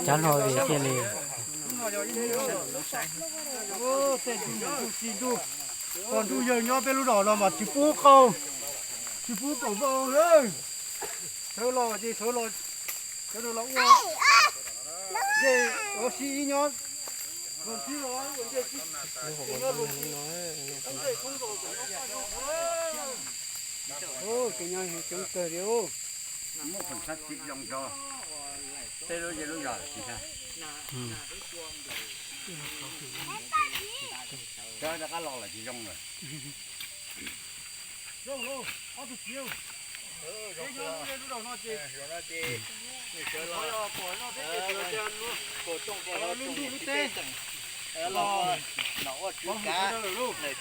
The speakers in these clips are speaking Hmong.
Cab hlo vim tiag li. Qhov ntuj yawg nyob peb lub zos no mas tsis pub qaug, tsis pub qaug vau. Sawv los ces sawv los, sawv los ua, ces ua si ib nyob, ua si los ua nce, nyob ua si, nyob ua si. Ces nyob coob kawg li. Muaj khoom sab txij zoo tso, tej lub zej lub zos tsis sab, sawv rov qab los lawm tsis zoo lawm. Lub ntuj lub teb los ua tswv kav lawm ces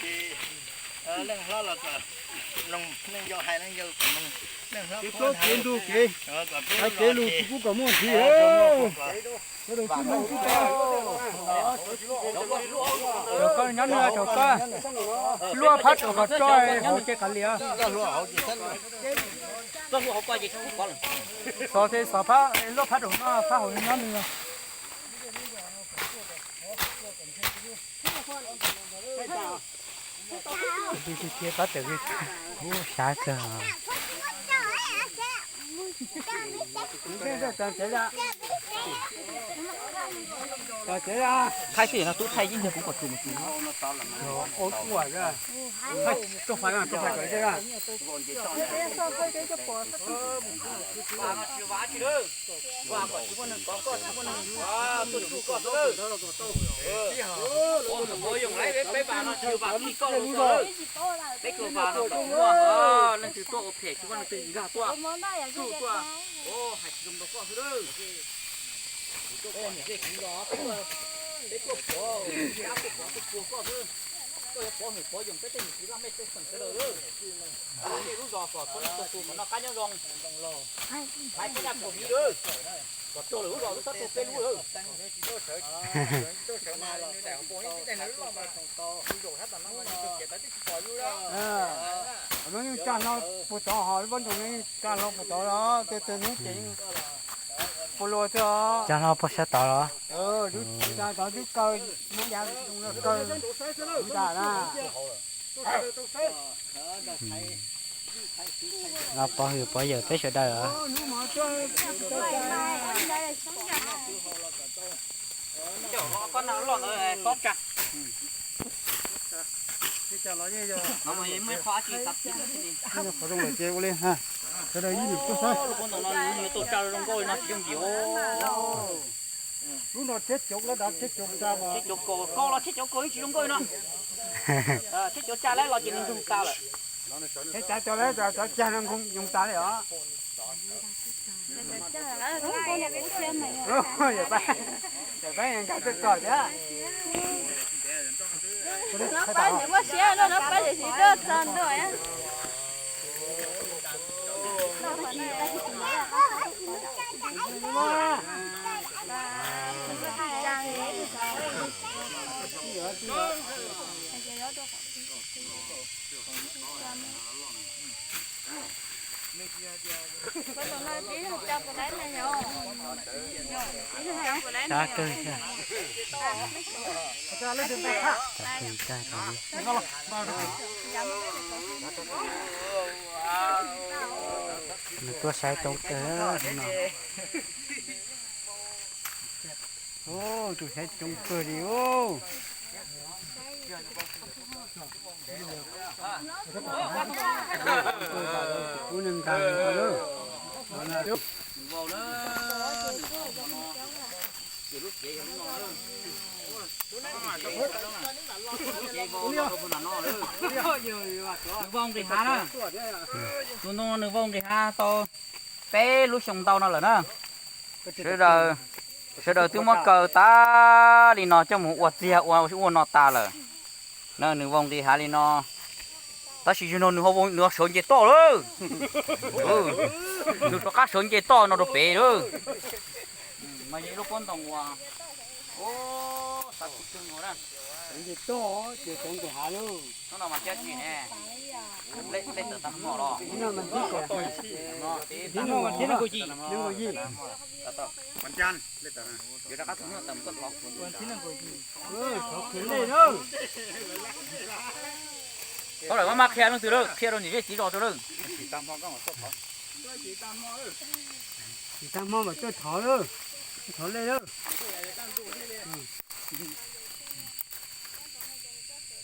leej hlob los kom mloog, leej yau hais leej yau kom mloog, leej hlob kev ntuj kev, hais kev lus tsis pub kom muaj ntxiv. Rau koj nyob nws rau koj, luaj phab rau kom tso hauv ces kav liam. Xov ces xov phab, luaj phab rau no phab hauv nyob nws. Tus tus cia pab tawm, ub, sab kawg. Thaij xwb no tub thaij ib ntawg kuv kom tsuas mus tsuas. Thaij rau fais, rau fais kom tau. Peb tuaj vas no tsis muaj leej twg tuaj ua phem, tsis muaj leej twg nkag tuaj, tsuj tuaj, hais tsis zoo rau koj xwb lawm. Kuv tuaj pom zej kuv zos, peb tuaj pov, peb tuaj pov, tuaj pov koj xwb. Koj yuav pov hwm pov yoos peb tej niam txiv laj mej pej xeem sawv daws lawm. Lub zej lub zos kom txhua leej txhua tus kom noj qab nyob zoo. Hais peb dab pog viv lawm, kom raug lwm lub zos twb txhob raug peb lub lawm. Lub yeej tsa hlo puas tod, ho lub pob ntoos yeej tsa hlo puas tod los, tej tus hnub ces yeej puas luas xwb os. Tsa hlo puas sab tod los? Tsa tod twb kaw, muab yav kaw ntag na. Los pov hwm pov yawm peb sawv daws os. Qhov zoo lawm ces ua li, sawv daws ib nus tuaj saib. Lub no tsheb caum lab dav tsheb caum tsa mas. Tsheb caum kaus los tsheb caum kaus yeej tsis zoo nkauj li no. Tsheb caum tsa lab los ces nws nkoog tas lawm. Tsheb caum tsa lab cov cag no nkoog tas li os. Pab nkag tuaj txog thiab. Pab tsis muaj siab no, pab tsis tuaj txog ntua. Sab kawg thiab. Nws tuaj saib coob kawg no. Tus saib coob kawg li os. Kuv neeg nkag. Nws vau nqis hav na. Tus ntoo no nws vau nqis hav tau peb lub xyoo ntau no lawm na. Sawv daws, sawv daws twb muab kaw tas li no coj mus ua txiag ua ub ua no tas lawm. Na nws vau nqis hav li no, tab sis zaum no nws ho, nws ho sawv nce toj lawm. Nws rov qab sawv nce toj no rau pem lawm. Mas yog ib lub pob ntoos uas Ub, xav tsis tug nkaus na. Tov ces toj ces tov nkaus hav lauj. Hnub no mas thiab tsis ne. Lej tawm tag hmo los. Hnub no mas thiab tsis. Hnub no mas thiab nees nkaum yim. Nees nkaum yim. Yuav rov qab txog hnub tawm mus tuaj thov. Thov qhia lej lauj. Thaum lawm maj maj qhia leej twg lawm, qhia rau niam zej txiv zos rau lawm. Tsis tag hmo mas tuaj thov lawm. Thov lej lawm.